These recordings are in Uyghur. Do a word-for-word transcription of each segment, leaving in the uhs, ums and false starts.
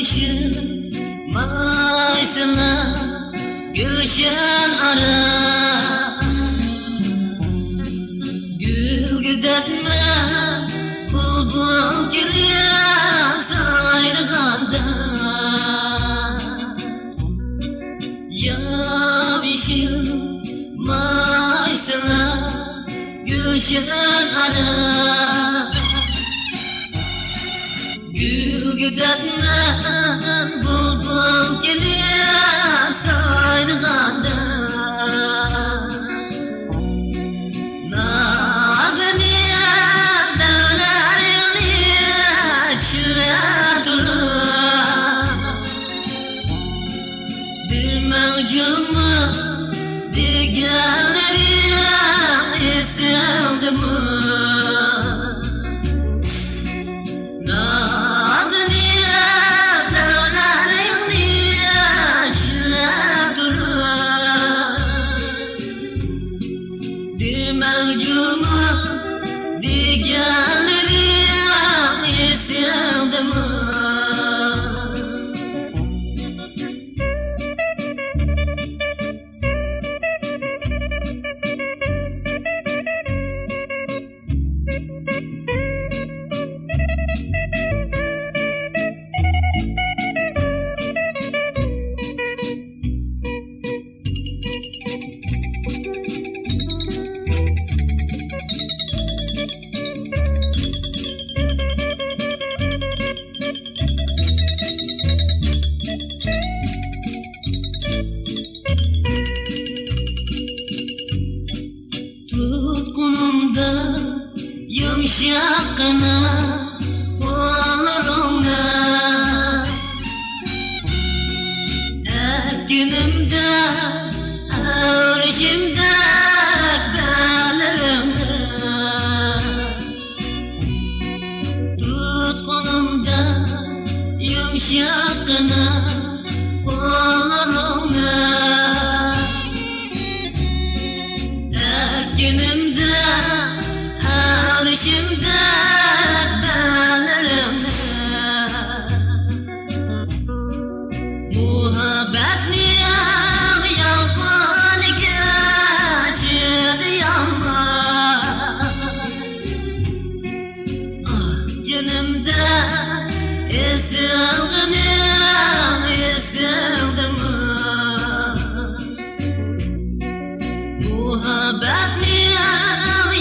ياشىلمايسىلا گۈلشەن ئارا. گۈلگە دەپمە بۇلبۇل كېلىپ سايرىغاندا. ياپيېشىل مايسىلا گۈلشەن ئارا. گۈلگە دەپمە بۇلبۇل كېلىپ سايرىغاندا. نازلىنىپ دەۋلەرنى چىللاپ تۇرۇپ، دېمەڭ جۇمۇ دېگەنلىرىڭ ئېسىڭدىمۇ؟ نازلىنىپ دەۋلەرنى چىللاپ تۇرۇپ، دېمەڭ جۇمۇ دېگەنلىرىڭ ئېسىڭدىمۇ؟ تۇتقىنىمدا يۇمشاققىنا قوللىرىڭنى، ئەتكىنىمدە ئەۋرىشىمدەك بەللىرىڭنى. تۇتقىنىمدا يۇمشاققىنا قوللىرىڭنى، ئەتكىنىمدە ئەۋرىشىمدەك بەللىرىڭنى. مۇھەببەتنىڭ يالقۇنى كەچىدە يالماس. ئاھ، جېنىمدا ئېسىڭدىمۇ، ئېسىڭدىمۇ؟ مۇھەببەتنىڭ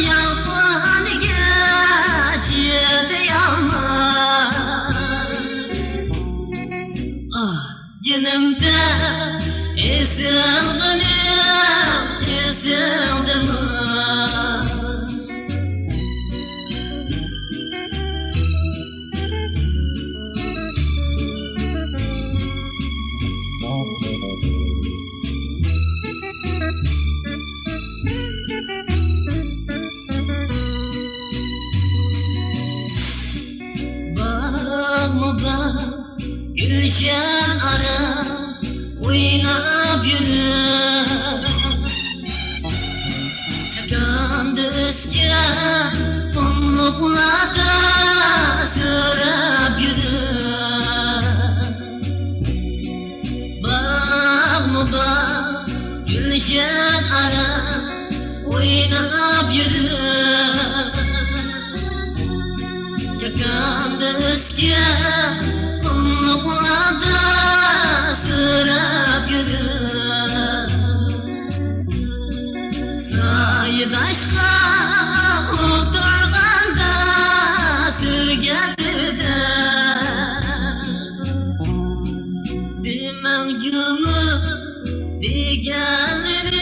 يالقۇنى كەچىدە يالماس. ئاھ، جېنىمدا ئېسىڭدىمۇ، ئېسىڭدىمۇ؟ باغمۇ باغ، گۈلشەن ئارا ئويناپ يۈرۈپ، چاكاندا ئۆسكەن قۇملۇقلاردا سۆرەپ يۈرۈپ. باغمۇ باغ، گۈلشەن ئارا ئويناپ يۈرۈپ، چاكاندا ئۆسكەن قۇملۇقلاردا سۆرەپ يۈرۈپ، سايىداشقا ئولتۇرغاندا سۆيگەن دېمەڭ جۇمۇ دېگەنلىرىڭ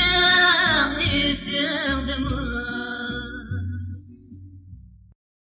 ئېسىڭ.